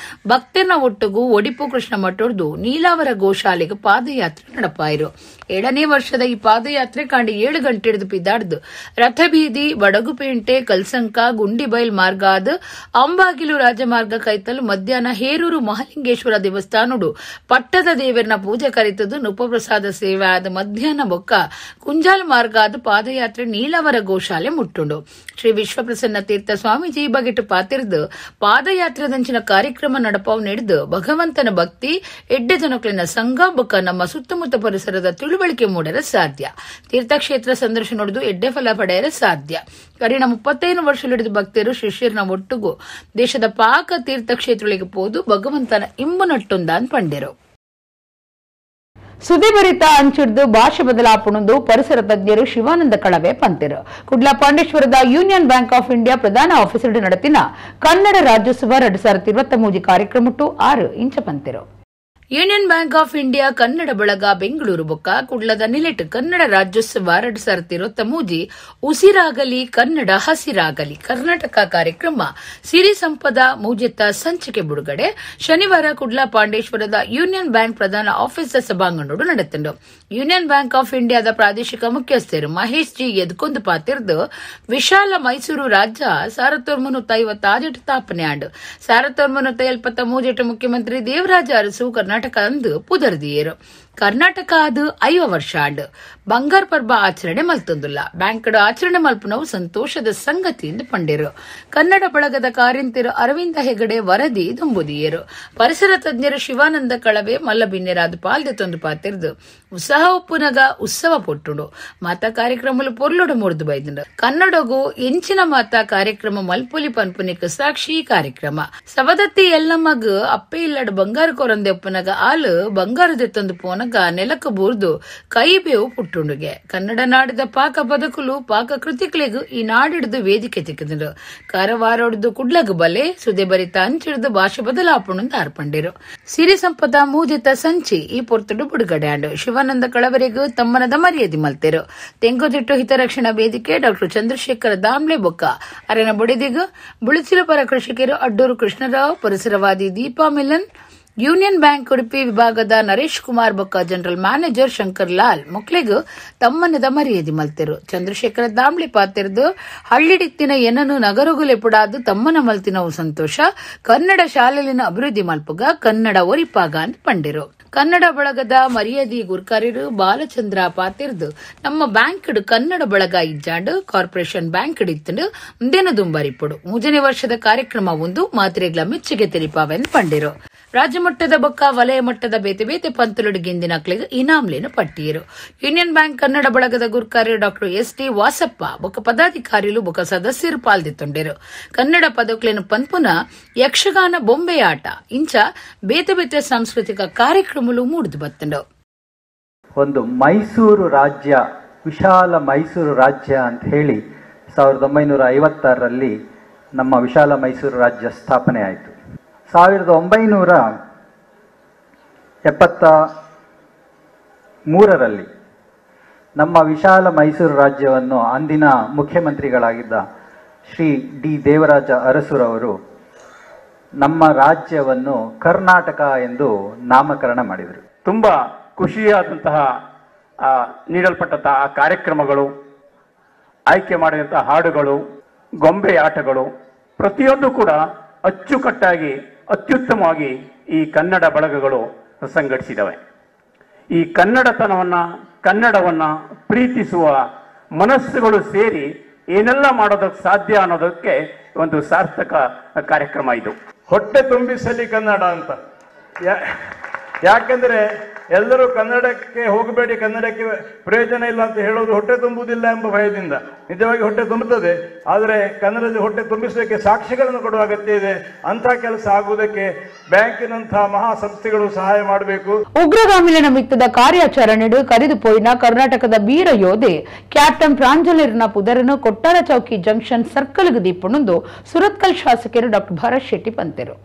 Speaker 2: ಭಕ್ತನ ಒಟ್ಟುಗು ಒಡಿಪು ಕೃಷ್ಣ ಮಠದ್ದು ನೀಲಾವರ ಗೋಶಾಲೆಗೆ ಪಾದಯಾತ್ರೆ ನಡಪಾಯಿರು. 7ನೇ ವರ್ಷದ ಈ ಪಾದಯಾತ್ರೆ ಕಾಂಡಿ 7 ಗಂಟೆ ಹಿಡಿದು ಪಿದಾಡ್ದು ರಥಬೀದಿ, ಬಡಗುಪೇಂಟೆ, ಕಲ್ಸಂಕ, ಗುಂಡಿಬೈಲ್ ಮಾರ್ಗಾದ ಅಂಬಾಗಿಲು ರಾಜಮಾರ್ಗ ಕೈತಲು ಮಧ್ಯಾಹ್ನ ಹೇರೂರು ಮಹಾಲಿಂಗೇಶ್ವರ ದೇವಸ್ಥಾನಡು ಪಟ್ಟದ ದೇವರನ್ನ ಪೂಜೆ ಕರೆತದ್ದು ಉಪಪ್ರಸಾದ ಸೇವೆ ಆದ ಮಧ್ಯಾಹ್ನ ಬೊಕ್ಕ ಕುಂಜಾಲ್ ಮಾರ್ಗಾದ ಪಾದಯಾತ್ರೆ ನೀಲಾವರ ಗೋಶಾಲೆ ಮುಟ್ಟುಂಡು. ಶ್ರೀ ವಿಶ್ವಪ್ರಸನ್ನ ತೀರ್ಥ ಸ್ವಾಮೀಜಿ ಬಗೆಟು ಪಾತಿರ್ದು ಪಾದಯಾತ್ರೆದಂಚಿನ ಕಾರ್ಯಕ್ರಮ ನಡಪಾವು ನಡೆದು ಭಗವಂತನ ಭಕ್ತಿ, ಎಡ್ಡೆ ಜನಕ್ಲಿನ ಸಂಘ ಬೊಕ್ಕ ನಮ್ಮ ಸುತ್ತಮುತ್ತ ಪರಿಸರದ ತಿಳುವಳಿಕೆ ಮೂಡಲು ಸಾಧ್ಯ. ತೀರ್ಥಕ್ಷೇತ್ರ ಸಂದರ್ಶನ ನೋಡಿದು ಎಡ್ಡೆ ಫಲ ಪಡೆಯಲು ಸಾಧ್ಯ. ಕರಿಣ 35 ವರ್ಷ ಹಿಡಿದು ಭಕ್ತರು ಶಿಷ್ಯರನ್ನ ಒಟ್ಟುಗು ದೇಶದ ಪಾಕ ತೀರ್ಥಕ್ಷೇತ್ರಗಳಿಗೆ ಪೋದು ಭಗವಂತನ ಇಂಬು ನಟ್ಟೊಂದಾನ್ ಪಂಡೆರು.
Speaker 1: ಸುದಿಬರಿತ ಅಂಚಿಡ್ದು ಭಾಷೆ ಬದಲಾಪಣೊಂದು ಪರಿಸರ ತಜ್ಞರು ಶಿವಾನಂದ ಕಳವೆ ಪಂತೆರು. ಕುಡ್ಲ ಪಾಂಡೇಶ್ವರದ union bank of India ಪ್ರಧಾನ ಆಫೀಸರ್ ನಡೆತಿನ ಕನ್ನಡ ರಾಜ್ಯೋತ್ಸವ 2023 ಕಾರ್ಯಕ್ರಮಟ್ಟು 6 ಇಂಚ ಪಂತೆರು.
Speaker 2: Union Bank of India Kannada Balaga Bengaluru ಬೊಕ್ಕ ಕುಡ್ಲದ ನಿಲೆಟ್ ಕನ್ನಡ ರಾಜ್ಯೋತ್ಸವ 2023 ಉಸಿರಾಗಲಿ ಕನ್ನಡ ಹಸಿರಾಗಲಿ ಕರ್ನಾಟಕ ಕಾರ್ಯಕ್ರಮ ಸಿರಿ ಸಂಪದ ಮೂಜೆತ್ತ ಸಂಚಿಕೆ ಬಿಡುಗಡೆ ಶನಿವಾರ ಕುಡ್ಲ ಪಾಂಡೇಶ್ವರದ ಯೂನಿಯನ್ ಬ್ಯಾಂಕ್ ಪ್ರಧಾನ ಆಫೀಸ್ ಸಭಾಂಗಣೋಡು ನಡೆತಂಡು. Union bank of ಇಂಡಿಯಾದ ಪ್ರಾದೇಶಿಕ ಮುಖ್ಯಸ್ಥರು ಮಹೇಶ್ ಜಿ ಎದ್ಕೊಂದು ಪಾತಿರ್ದು ವಿಶಾಲ ಮೈಸೂರು ರಾಜ್ಯ 1956 ಸ್ಥಾಪನೆ ಆಂಡು 1973 ಮುಖ್ಯಮಂತ್ರಿ ದೇವರಾಜ ಅರಸು ಕರ್ನಾಟಕ ಅಂದು ಪುದರ್ದಿಯರು. ಕರ್ನಾಟಕ ಅದು 50 ವರ್ಷ ಆಂಡು ಬಂಗಾರ ಪರ್ಬ ಆಚರಣೆ ಮಲ್ತೊಂದುಲ್ಲ. ಬ್ಯಾಂಕ್ಡ್ ಆಚರಣೆ ಮಲ್ಪುನವು ಸಂತೋಷದ ಸಂಗತಿ ಎಂದು ಪಂಡಿರು. ಕನ್ನಡ ಬಳಗದ ಕಾರ್ಯಂತಿರು ಅರವಿಂದ ಹೆಗಡೆ ವರದಿ ದುಂಬುದಿಯರು. ಪರಿಸರ ತಜ್ಞರು ಶಿವಾನಂದ ಕಳವೆ ಮಲ್ಲಬಿನ್ಯರಾದ ಪಾಲ್ದೆ ತೊಂದು ಪಾತಿರ್ದು ಉತ್ಸಾಹ ಉಪ್ಪುನಗ ಉತ್ಸವ ಪೊಟ್ಟುಂಡು ಮಾತಾ ಕಾರ್ಯಕ್ರಮಲು ಪೊರ್ಲುಡು ಮುರಿದು ಬೈದುಂಡು. ಕನ್ನಡಗು ಎಂಚಿನ ಮಾತಾ ಕಾರ್ಯಕ್ರಮ ಮಲ್ಪುಲಿ ಪನ್ಪುನಿಕ್ ಸಾಕ್ಷಿ ಕಾರ್ಯಕ್ರಮ. ಸವದತ್ತಿ ಎಲ್ಲಮ್ಮಗ್ ಅಪ್ಪೆ ಇಲ್ಲಡ್ ಬಂಗಾರ ಕೊರಂದೆ ಉಪ್ಪುನಗ ಆಲು ಬಂಗಾರದೆತ್ತೊಂದು ಪೋನಗ ನೆಲಕ್ಕೆ ಬೂರ್ದು ಕೈ ಬೇವು ಪುಟ್ಟುಂಡುಗೆ. ಕನ್ನಡ ನಾಡಿದ ಪಾಕ ಬದುಕಲು ಪಾಕ ಕೃತಿಗಳಿಗೂ ಈ ನಾಡಿಡ್ದು ವೇದಿಕೆ ತಿಕ್ಕಿದ್ರು. ಕಾರವಾರೊಡ್ದು ಕುಡ್ಲಗ ಬಲೆ ಸುದೆ ಬರಿತ ಅಂಚಿಡ್ದು ಭಾಷೆ ಬದಲಾಪಣಂದು ಆರ್ಪಂಡಿರು. ಸಿರಿ ಸಂಪದ ಮೂಜಿತ ಸಂಚಿ ಈ ಪೊರ್ತುಡು ಬಿಡುಗಡೆ ಆಂಡು. ಶಿವಾನಂದ ಕಳವರಿಗೂ ತಮ್ಮನದ ಮರ್ಯಾದೆ ಮಲ್ತೆರು. ತೆಂಕುತಿಟ್ಟು ಹಿತರಕ್ಷಣಾ ವೇದಿಕೆ ಡಾಕ್ಟರ್ ಚಂದ್ರಶೇಖರ ದಾಮ್ಲೆ ಬೊಕ್ಕ ಅರೆನ ಬುಡಿದಿಗು ಬುಳಿಚಿಲು ಪರ ಕೃಷಿಕರು ಅಡ್ಡೂರು ಕೃಷ್ಣರಾವ್, ಪರಿಸರವಾದಿ ದೀಪಾ ಮಿಲನ್, ಯೂನಿಯನ್ ಬ್ಯಾಂಕ್ ಉಡುಪಿ ವಿಭಾಗದ ನರೇಶ್ ಕುಮಾರ್ ಬೊಕ್ಕ ಜನರಲ್ ಮ್ಯಾನೇಜರ್ ಶಂಕರ್ ಲಾಲ್ ಮಕ್ಕಳಿಗೂ ತಮ್ಮನದ ಮರ್ಯಾದೆ ಮಲ್ತೆರು. ಚಂದ್ರಶೇಖರ ದಾಮ್ಲಿ ಪಾತಿರ್ದು ಹಳ್ಳಿಡಿತ್ತಿನ ಏನನ್ನು ನಗರಗುಲೆಪುಡಾದು ತಮ್ಮನ ಮಲ್ತಿನವು ಸಂತೋಷ, ಕನ್ನಡ ಶಾಲೆಲಿನ ಅಭಿವೃದ್ಧಿ ಮಲ್ಪುಗ ಕನ್ನಡ ಒರಿಪಾಗ ಅಂತ ಪಂಡಿರು. ಕನ್ನಡ ಬಳಗದ ಮರ್ಯಾದಿ ಗುರ್ಕಾರ್ಯರು ಬಾಲಚಂದ್ರ ಪಾತಿರ್ದು ನಮ್ಮ ಬ್ಯಾಂಕ್ ಕನ್ನಡ ಬಳಗ ಇಜ್ಜಾಂಡು ಕಾರ್ಪೊರೇಷನ್ ಬ್ಯಾಂಕ್ ಇತ್ತಂಡು ಮುಂದೇನು ದುಂಬಾರಿಪುಡು 3ನೇ ವರ್ಷದ ಕಾರ್ಯಕ್ರಮ ಒಂದು ಮಾತ್ರೆಗಳ ಮೆಚ್ಚುಗೆ ತೆರಿಪಾವೆಂದು ಪಂಡಿರು. ರಾಜ್ಯ ಮಟ್ಟದ ಬೊಕ್ಕ ವಲಯ ಮಟ್ಟದ ಬೇತೆ ಬೇತೆ ಪಂತಲುಡು ಗೆಂದಿನಕ್ಲಿಗೆ ಇನಾಮ್ಲೇನು ಪಟ್ಟಿಯರು. ಯೂನಿಯನ್ ಬ್ಯಾಂಕ್ ಕನ್ನಡ ಬಳಗದ ಗುರ್ಕಾರ್ಯರು doctor S T Vasappa ಬೊಕ್ಕ ಪದಾಧಿಕಾರಿಲು ಬೊಕ್ಕ ಸದಸ್ಯರು ಪಾಲ್ದಿತ್ತೊಂಡರು. ಕನ್ನಡ ಪದಕ್ಲೇನು ಪನ್ಪುನ ಯಕ್ಷಗಾನ ಬೊಂಬೆ ಆಟ ಇಂಚ ಬೇತೆ ಬೇತೆ ಸಾಂಸ್ಕೃತಿಕ ಕಾರ್ಯಕ್ರಮಗಳು ಮೂಡಿದು ಬತ್ತಂಡು.
Speaker 10: ಒಂದು ಮೈಸೂರು ರಾಜ್ಯ, ವಿಶಾಲ ಮೈಸೂರು ರಾಜ್ಯ ಅಂತ ಹೇಳಿ 1956ರಲ್ಲಿ ನಮ್ಮ ವಿಶಾಲ ಮೈಸೂರು ರಾಜ್ಯ ಸ್ಥಾಪನೆ ಆಯಿತು. 1973ರಲ್ಲಿ ನಮ್ಮ ವಿಶಾಲ ಮೈಸೂರು ರಾಜ್ಯವನ್ನು ಅಂದಿನ ಮುಖ್ಯಮಂತ್ರಿಗಳಾಗಿದ್ದ ಶ್ರೀ ಡಿ ದೇವರಾಜ ಅರಸುರವರು ನಮ್ಮ ರಾಜ್ಯವನ್ನು ಕರ್ನಾಟಕ ಎಂದು ನಾಮಕರಣ ಮಾಡಿದರು.
Speaker 11: ತುಂಬ ಖುಷಿಯಾದಂತಹ ನೀಡಲ್ಪಟ್ಟಂತಹ ಆ ಕಾರ್ಯಕ್ರಮಗಳು, ಆಯ್ಕೆ ಮಾಡಿದಂತಹ ಹಾಡುಗಳು, ಗೊಂಬೆ ಆಟಗಳು ಪ್ರತಿಯೊಂದು ಕೂಡ ಅಚ್ಚುಕಟ್ಟಾಗಿ ಅತ್ಯುತ್ತಮವಾಗಿ ಈ ಕನ್ನಡ ಬಳಗಗಳು ಸಂಘಟಿಸಿದವೆ. ಈ ಕನ್ನಡತನವನ್ನು, ಕನ್ನಡವನ್ನು ಪ್ರೀತಿಸುವ ಮನಸ್ಸುಗಳು ಸೇರಿ ಏನೆಲ್ಲ ಮಾಡೋದಕ್ಕೆ ಸಾಧ್ಯ ಅನ್ನೋದಕ್ಕೆ ಒಂದು ಸಾರ್ಥಕ ಕಾರ್ಯಕ್ರಮ ಇದು.
Speaker 6: ಹೊಟ್ಟೆ ತುಂಬಿಸಲಿ ಕನ್ನಡ ಅಂತ. ಯಾಕೆಂದರೆ ಎಲ್ಲರೂ ಕನ್ನಡಕ್ಕೆ ಹೋಗಬೇಡಿ, ಕನ್ನಡಕ್ಕೆ ಪ್ರಯೋಜನ ಇಲ್ಲ ಅಂತ ಹೇಳೋದು ಹೊಟ್ಟೆ ತುಂಬುವುದಿಲ್ಲ ಎಂಬ ಭಯದಿಂದ. ನಿಜವಾಗಿ ಹೊಟ್ಟೆ ತುಂಬುತ್ತದೆ, ಆದರೆ ಕನ್ನಡದಲ್ಲಿ ಹೊಟ್ಟೆ ತುಂಬಿಸಲಿಕ್ಕೆ ಸಾಕ್ಷಿಗಳನ್ನು ಕೊಡುವ ಅಗತ್ಯ ಇದೆ. ಅಂತಹ ಕೆಲಸ ಆಗುವುದಕ್ಕೆ ಬ್ಯಾಂಕಿನಂತಹ ಮಹಾ ಸಂಸ್ಥೆಗಳು ಸಹಾಯ ಮಾಡಬೇಕು.
Speaker 1: ಉಗ್ರಗಾಮಿಗಳ ಮಿತ್ತದ ಕಾರ್ಯಾಚರಣೆ ಕರೆದು ಪೋಯಿನ ಕರ್ನಾಟಕದ ವೀರ ಯೋಧೆ ಕ್ಯಾಪ್ಟನ್ ಪ್ರಾಂಜಲಿರ್ನ ಪುದರನು ಕೊಟ್ಟಾರ ಚೌಕಿ ಜಂಕ್ಷನ್ ಸರ್ಕಲ್ಗೆ ದೀಪಣೊಂದು ಸುರತ್ಕಲ್ ಶಾಸಕರು ಡಾಕ್ಟರ್ ಭರತ್ ಶೆಟ್ಟಿ ಪಂತೆರು.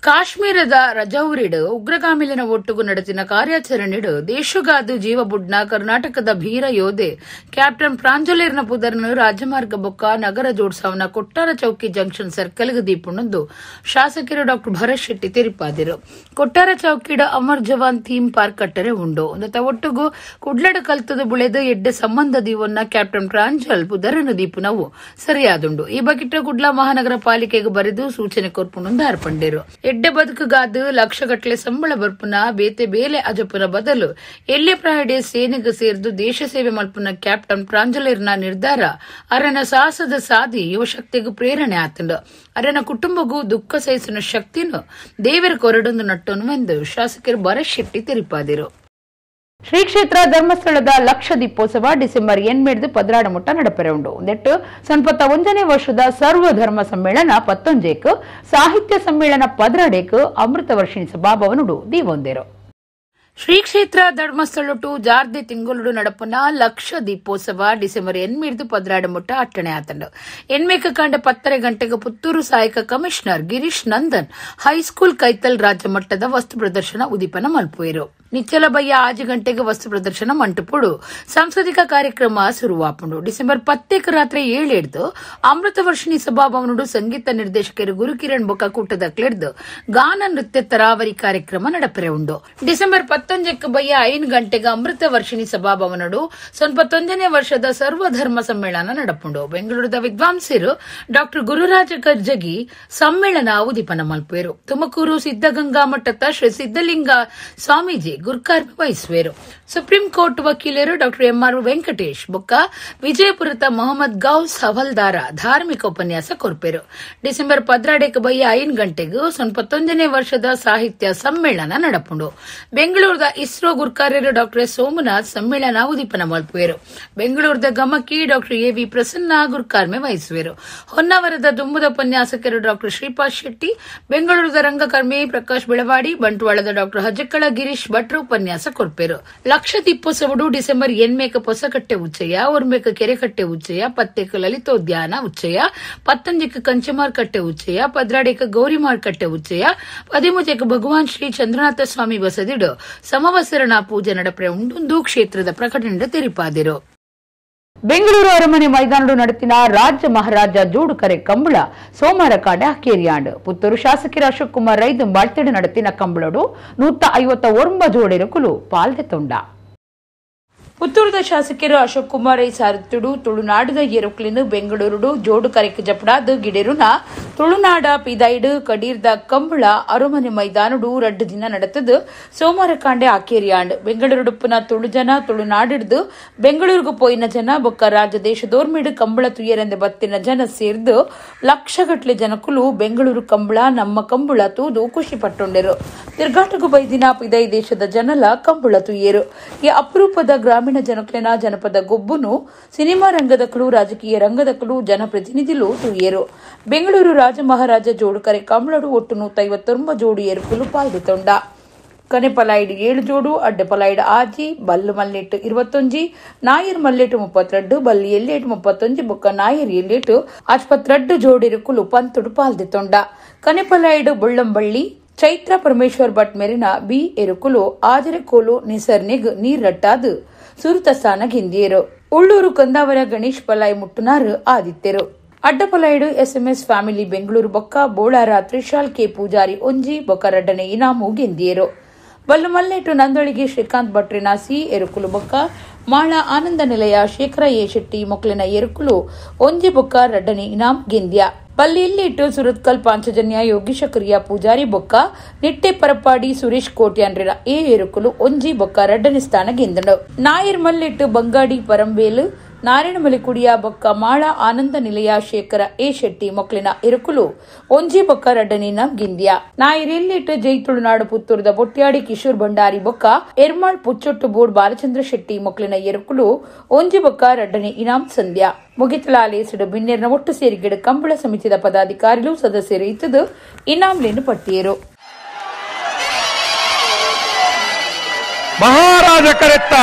Speaker 2: ಕಾಶ್ಮೀರದ ರಜೌರಿಡ್ ಉಗ್ರಗಾಮಿಲಿನ ಒಟ್ಟುಗು ನಡೆಸಿನ ಕಾರ್ಯಾಚರಣೆಡು ದೇಶಗಾದು ಜೀವಬುಡ್ನ ಕರ್ನಾಟಕದ ಭೀರ ಯೋಧೆ ಕ್ಯಾಪ್ಟನ್ ಪ್ರಾಂಜಲಿರ್ನ ಪುದರ್ನು ರಾಜಮಾರ್ಗ ಬೊಕ್ಕ ನಗರ ಜೋಡ್ಸಾವ್ನ ಕೊಟ್ಟಾರ ಚೌಕಿ ಜಂಕ್ಷನ್ ಸರ್ಕಲ್ಗೆ ದೀಪುಣೊಂದು ಶಾಸಕರು ಡಾಕ್ಟರ್ ಭರತ್ ಶೆಟ್ಟಿ ತೆರಿಪಾದಿರು. ಕೊಟ್ಟಾರ ಚೌಕಿಡ ಅಮರ್ ಜವಾನ್ ಥೀಮ್ ಪಾರ್ಕ್ ಕಟ್ಟರೆ ಉಂಡು. ಒಂದತ ಒಟ್ಟುಗು ಕುಡ್ಲಡ ಕಲ್ತದ ಬುಳೆದು ಎಡ್ಡೆ ಸಂಬಂಧ ದೀವನ್ನ ಕ್ಯಾಪ್ಟನ್ ಪ್ರಾಂಜಲ್ ಪುದರನು ದೀಪುನವು ಸರಿಯಾದುಂಡು. ಈ ಬಗಿಟ್ಟ ಕುಡ್ಲ ಮಹಾನಗರ ಪಾಲಿಕೆಗೆ ಬರೆದು ಸೂಚನೆ ಕೊರ್ಪುಣೊಂದು ಆರ್ಪಂಡಿರು. ಎಡ್ಡೆ ಬದುಕುಗಾದು ಲಕ್ಷಗಟ್ಟಲೆ ಸಂಬಳ ಬರ್ಪುನ ಬೇತೆ ಬೇಲೆ ಅಜಪುನ ಬದಲು ಎಲ್ಲೆ ಪ್ರಾಯಡೆ ಸೇನೆಗೆ ಸೇರಿದು ದೇಶ ಸೇವೆ ಮಲ್ಪುನ ಕ್ಯಾಪ್ಟನ್ ಪ್ರಾಂಜಲಿರ್ನ ನಿರ್ಧಾರ ಅರನ ಸಾಹಸದ ಸಾದಿ ಯುವಶಕ್ತಿಗೂ ಪ್ರೇರಣೆ ಆತಂಡು. ಅರನ ಕುಟುಂಬಗೂ ದುಃಖ ಸಹಿಸುವ ಶಕ್ತಿನು ದೇವರ ಕೊರಡೊಂದು ನಟ್ಟೋನು ಎಂದು ಶಾಸಕರು ಭರತ್ ಶೆಟ್ಟಿ ತಿಳಿಪಾದಿರು.
Speaker 1: ಶ್ರೀ ಕ್ಷೇತ್ರ ಧರ್ಮಸ್ಥಳದ ಲಕ್ಷ ದೀಪೋತ್ಸವ ಡಿಸೆಂಬರ್ 8 12 ಮುಟ್ಟ ನಡಪರೆ ಉಂಡು. ಒಂದೆಟ್ಟು ಸನ್ಪತ್ತ 1ನೇ ವರ್ಷದ ಸರ್ವಧರ್ಮ ಸಮ್ಮೇಳನ 11 ಸಾಹಿತ್ಯ ಸಮ್ಮೇಳನ 12 ಅಮೃತ ವರ್ಷಿಣಿ ಸಭಾಭವನುಡು ದೀವೊಂದೇರು.
Speaker 2: ಶ್ರೀ ಕ್ಷೇತ್ರ ಧರ್ಮಸ್ಥಳಟು ಜಾರ್ದೆ ತಿಂಗೊಲುಡು ನಡಪುನ ಲಕ್ಷ ದೀಪೋತ್ಸವ ಡಿಸೆಂಬರ್ 8 ಮುಟ್ಟ ಅಟ್ಟಣೆ ಆತಂಡು. ಎನ್ಮೇಕ ಕಂಡ 10:30 ಗಂಟೆಗೆ ಪುತ್ತೂರು ಸಹಾಯಕ ಕಮಿಷನರ್ ಗಿರೀಶ್ ನಂದನ್ ಹೈಸ್ಕೂಲ್ ಕೈತಲ್ ರಾಜ್ಯ ಮಟ್ಟದ ವಸ್ತು ಪ್ರದರ್ಶನ ಉದೀಪನ ಮಲ್ಪುವೆರು. ನಿಚ್ಚಲ ಬಯ್ಯ 6 ಗಂಟೆಗೆ ವಸ್ತು ಪ್ರದರ್ಶನ ಮಂಟಪುಡು ಸಾಂಸ್ಕೃತಿಕ ಕಾರ್ಯಕ್ರಮ ಶುರುವಾಪುಂಡು. ಡಿಸೆಂಬರ್ 10 ರಾತ್ರಿ 7 ಅಮೃತ ವರ್ಷಿಣಿ ಸಭಾಭವನುಡು ಸಂಗೀತ ನಿರ್ದೇಶಕರು ಗುರುಕಿರಣ್ ಬೊಕ್ಕ ಕೂಟದ ಕ್ಲೆಡ್ದು ಗಾನ ನೃತ್ಯ ತರಾವರಿ ಕಾರ್ಯಕ್ರಮ ನಡಪರೆ ಉಂಡು. ಡಿಸೆಂಬರ್ 11 ಬಯ್ಯ 5 ಗಂಟೆಗೆ ಅಮೃತ ವರ್ಷಿಣಿ ಸಭಾಭವನಡು 91ನೇ ವರ್ಷದ ಸರ್ವಧರ್ಮ ಸಮ್ಮೇಳನ ನಡಪುಂಡು. ಬೆಂಗಳೂರದ ವಿದ್ವಾಂಸರು ಡಾಕ್ಟರ್ ಗುರುರಾಜ ಕರ್ಜಗಿ ಸಮ್ಮೇಳನ ಉದೀಪನ ಮಲ್ಪುವೆರು. ತುಮಕೂರು ಸಿದ್ದಗಂಗಾ ಮಠದ ಶ್ರೀ ಸಿದ್ದಲಿಂಗ ಸ್ವಾಮೀಜಿ ಗುರ್ಕಾರ್ಮೆ ವಹಿಸುವೆರು. ಸುಪ್ರೀಂ ಕೋರ್ಟ್ ವಕೀಲರು ಡಾಕ್ಟರ್ ಎಂಆರ್ ವೆಂಕಟೇಶ್ ಬೊಕ್ಕ ವಿಜಯಪುರದ ಮೊಹಮ್ಮದ್ ಗೌಸ್ ಹವಲ್ದಾರ ಧಾರ್ಮಿಕ ಉಪನ್ಯಾಸ ಕೊರ್ಪೆರು. ಡಿಸೆಂಬರ್ 12 ಬಯ್ಯ 5 ಗಂಟೆಗೆ 91ನೇ ವರ್ಷದ ಸಾಹಿತ್ಯ ಸಮ್ಮೇಳನ ನಡಪುಂಡು. ಬೆಂಗಳೂರದ ಇಸ್ರೋ ಗುರ್ಕಾರ್ಯರು ಡಾಕ್ಟರ್ ಎಸ್ ಸೋಮನಾಥ್ ಸಮ್ಮೇಳನ ಉದೀಪನ ಮಲ್ಪುವೆರು. ಬೆಂಗಳೂರದ ಗಮಕಿ ಡಾಕ್ಟರ್ ಎವಿ ಪ್ರಸನ್ನ ಗುರ್ಕಾರ್ಮೆ ವಹಿಸುವೆರು. ಹೊನ್ನಾವರದ ದುಂಬುದ ಉಪನ್ಯಾಸಕರು ಡಾಕ್ಟರ್ ಶ್ರೀಪಾದ್ ಶೆಟ್ಟಿ, ಬೆಂಗಳೂರದ ರಂಗಕರ್ಮಿ ಪ್ರಕಾಶ್ ಬೆಳವಾಡಿ, ಬಂಟ್ವಾಳದ ಡಾಕ್ಟರ್ ಹಜಕ್ಕಳ ಗಿರೀಶ್ ಭಟ್ರು ಉಪನ್ಯಾಸ ಕೊರ್ಪೆರು. ಲಕ್ಷ ದೀಪೋತ್ಸವಡು ಡಿಸೆಂಬರ್ 8 ಪೊಸಕಟ್ಟೆ ಉಚ್ಚಯ, 1 ಕೆರೆಕಟ್ಟೆ ಉಚ್ಚಯ, 10 ಲಲಿತೋದ್ಯಾನ ಉಚ್ಚಯ, 15 ಕಂಚಮಾರ್ಕಟ್ಟೆ ಉಚ್ಚಯ, 12 ಗೌರಿಮಾರ್ಕಟ್ಟೆ ಉಚ್ಚಯ, 13 ಭಗವಾನ್ ಶ್ರೀ ಚಂದ್ರನಾಥ ಸ್ವಾಮಿ ಬಸದಿಡು ಸಮವಸರಣ ಪೂಜೆ ನಡಪರೆ ಉಂಡುಂದು ಕ್ಷೇತ್ರದ ಪ್ರಕಟಣೆ ತೆರಿಪಾದಿರು.
Speaker 1: ಬೆಂಗಳೂರು ಅರಮನೆ ಮೈದಾನಡು ನಡೆತಿನ ರಾಜ್ಯ ಮಹಾರಾಜ ಜೋಡುಕರೆ ಕಂಬಳ ಸೋಮವಾರ ಕಾಂಡೆ ಅಕ್ಕೇರಿಯಾಂಡು. ಪುತ್ತೂರು ಶಾಸಕರ ಅಶೋಕ್ ಕುಮಾರ್ ರೈದು ಬಾಳ್ತೆಡು ನಡೆತಿನ ಕಂಬಳಡು 159 ಜೋಡಿರುಕುಲು ಪಾಲ್ದೆ ತೊಂಡ.
Speaker 2: ಪುತ್ತೂರದ ಶಾಸಕರು ಅಶೋಕ್ ಕುಮಾರ್ ರೈ ಸಾರಥ್ಯುಡು ತುಳುನಾಡದ ಎರುಕ್ಲಿನ ಬೆಂಗಳೂರುಡು ಜೋಡುಕರೆಕ್ ಜಪಡಾದ ಗಿಡೆರುನ ತುಳುನಾಡ ಪಿದಾಯ್ಡು ಕಡೀರ್ದ ಕಂಬಳ ಅರಮನೆ ಮೈದಾನಡು 2 ದಿನ ನಡೆತದು ಸೋಮವಾರ ಕಾಂಡೆ ಆಕೇರಿಯಾಂಡ್. ಬೆಂಗಳೂರುಡುಪ್ಪುನ ತುಳು ಜನ ತುಳುನಾಡಿಡ್ದು ಬೆಂಗಳೂರುಗು ಪೋಯಿನ ಜನ ಬೊಕ್ಕ ರಾಜ್ಯ ದೇಶದೋರ್ಮಿಡು ಕಂಬಳ ತುಯರೆಂದ ಬತ್ತಿನ ಜನ ಸೇರ್ದು ಲಕ್ಷಗಟ್ಲೆ ಜನಕುಲು ಬೆಂಗಳೂರು ಕಂಬಳ ನಮ್ಮ ಕಂಬಳ ತೂದು ಖುಷಿ ಪಟ್ಟೊಂಡೆರು. ತಿರ್ಗಾಟಗು ಬೈದಿನ ಪಿದೈ ದೇಶದ ಜನಲ ಕಂಬಳ ತುಯೇರು. ಈ ಅಪರೂಪದ ಗ್ರಾಮೀಣ ಜನಕ್ಲೆನ ಜನಪದ ಗೊಬ್ಬುನು ಸಿನಿಮಾ ರಂಗದಕಲು ರಾಜಕೀಯ ರಂಗದಕಲು ಜನಪ್ರತಿನಿಧಿಲು ತುಯೇರು. ಬೆಂಗಳೂರು ರಾಜ ಮಹಾರಾಜ ಜೋಡುಕರೆ ಕಂಬಳಡು ಒಟ್ಟು 159 ಜೋಡು ಎರುಕುಲು ಪಾಲ್ದು ತೊಂಡ. ಕನೆಪಲಾಯ್ಡು 7 ಜೋಡು, ಅಡ್ಡಪಲಾಯ್ಡು 6, ಬಲ್ಲು ಮಲ್ಲೆಟ್ಟು 21, ನಾಯರ್ ಮಲ್ಲೆಟ್ಟು 32, ಬಲ್ಲು ಎಲ್ಲೇಟು 31, ಬೊಕ್ಕ ನಾಯರ್ ಎಲ್ಲೇಟು 62 ಜೋಡಿರುಕುಲು ಪಂತುಡು ಪಾಲ್ದು ತೊಂಡ. ಕನೆಪಲಾಯ್ಡು ಬೊಳ್ಳಂಬಳ್ಳಿ ಚೈತ್ರ ಪರಮೇಶ್ವರ್ ಭಟ್ ಮೇರಿನ ಬಿ ಎರುಕುಲು ಆಜರಕೋಲು ನಿಸರ್ನಿಗ್ ನೀರಟ್ಟಾದು ಸುರುತ ಸ್ಥಾನ ಗಿಂದಿಯರು. ಉಳ್ಳೂರು ಕಂದಾವರ ಗಣೇಶ್ ಪಲಾಯ್ ಮುಟ್ಟುನಾರು ಆದಿತ್ಯರು. ಅಡ್ಡಪಲಾಯ್ಡು ಎಸ್ಎಂಎಸ್ ಫ್ಯಾಮಿಲಿ ಬೆಂಗಳೂರು ಬೊಕ್ಕ ಬೋಳಾರ ತ್ರಿಶಾಲ್ ಕೆ ಪೂಜಾರಿ 1 ಬೊಕ್ಕ 2ನೇ ಇನಾಮು ಗೆಂದಿಯರು. ಬಲ್ಲು ಮಲ್ಲೇಟು ನಂದಳಿಗೆ ಶ್ರೀಕಾಂತ್ ಭಟ್ರಿನ ಸಿ ಎರುಕುಲು ಬೊಕ್ಕ ಮಾಳ ಆನಂದ ನಿಲಯ ಶೇಖರ ಎ ಶೆಟ್ಟಿ ಮೊಕ್ಲಿನ ಎರುಕುಲು 1 ಬೊಕ್ಕ 2ನೇ ಇನಾಮ್ ಗೆಂದ್ಯ. ಬಲ್ಲಿ ಇಲ್ಲಿಟ್ಟು ಸುರತ್ಕಲ್ ಪಾಂಚಜನ್ಯ ಯೋಗೀಶ ಕ್ರಿಯಾ ಪೂಜಾರಿ ಬೊಕ್ಕ ನಿಟ್ಟೆ ಪರಪಾಡಿ ಸುರೇಶ್ ಕೋಟ್ಯಾನ್ರಿನ ಎ ಎರುಕುಲು 1 ಬೊಕ್ಕ 2ನೇ ಸ್ಥಾನ ಗೆಂದನು. ನಾಯರ್ ಮಲ್ಲಿಟ್ಟು ಬಂಗಾಡಿ ಪರಂಬೇಲು ನಾರಾಯಣ ಮಲಿಕುಡಿಯ ಬೊಕ್ಕ ಮಾಳ ಆನಂದ ನಿಲಯ ಶೇಖರ ಎ ಶೆಟ್ಟಿ ಮೊಕ್ಲಿನ ಎರುಕುಲು 1 ಬೊಕ್ಕ 2ನೇ ಗಿಂದ್ಯ. ನಾಯರ್ ಎಲ್ಲಿಟ್ಟು ಜೈ ತುಳುನಾಡು ಪುತ್ತೂರದ ಬೊಟ್ಯಾಡಿ ಕಿಶೋರ್ ಭಂಡಾರಿ ಬೊಕ್ಕ ಎರ್ಮಾಳ್ ಪುಚ್ಚೊಟ್ಟು ಬೋರ್ಡ್ ಬಾಲಚಂದ್ರ ಶೆಟ್ಟಿ ಮೊಕ್ಲಿನ ಎರುಕುಲು 1 ಬೊಕ್ಕ 2ನೇ ಇನಾಮ್ ಸಂಧ್ಯಾ. ಮುಗಿತಲಾಲೇಸಿಡು ಬಿನ್ನೆರ್ನ ಒಟ್ಟು ಸೇರಿಗೆಡು ಕಂಬಳ ಸಮಿತಿದ ಪದಾಧಿಕಾರಿಗಳು ಸದಸ್ಯರು ಇತ್ತದು ಇನಾಮ್ಲೇನು ಪಟ್ಟಿಯರು.
Speaker 12: ಮಹಾರಾಜ ಕರೆತ್ತ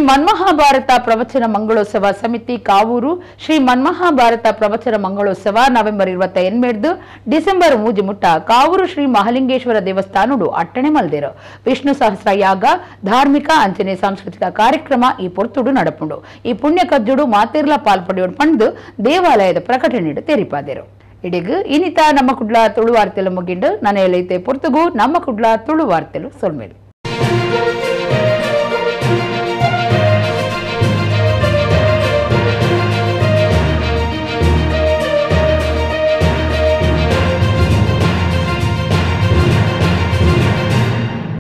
Speaker 1: ಮನ್ಮಹಾಭಾರತ ಪ್ರವಚನ ಮಂಗಳೋತ್ಸವ ಸಮಿತಿ ಕಾವೂರು ಶ್ರೀ ಮನ್ಮಹಾಭಾರತ ಪ್ರವಚನ ಮಂಗಳೋತ್ಸವ ನವೆಂಬರ್ 28 ಡಿಸೆಂಬರ್ 3 ಮುಟ್ಟ ಕಾವೂರು ಶ್ರೀ ಮಹಾಲಿಂಗೇಶ್ವರ ದೇವಸ್ಥಾನಡು ಅಟ್ಟಣೆ ಮಲ್ದೆರು. ವಿಷ್ಣು ಸಹಸ್ರ ಯಾಗ ಧಾರ್ಮಿಕ ಅಂಚನೆ ಸಾಂಸ್ಕೃತಿಕ ಕಾರ್ಯಕ್ರಮ ಈ ಪೊರ್ತುಡು ನಡಪುಂಡು. ಈ ಪುಣ್ಯ ಕಜ್ಜುಡು ಮಾತೆರ್ಲ ಪಾಲ್ಪಡೆಯೋಡು ಪಂಡು ದೇವಾಲಯದ ಪ್ರಕಟಣೆಡು ತೆರಿಪಾದೆರು. ಇಡಿಗ್ ಇನಿತ ನಮ್ಮ ಕುಡ್ಲ ತುಳು ವಾರ್ತೆಲು ಮುಗಿಂಡು. ನನೆಯಲೈತೆ ಪೊರ್ತುಗು ನಮ್ಮ ಕುಡ್ಲ ತುಳು ವಾರ್ತೆಲು ಸೊಲ್ಮೇಲು.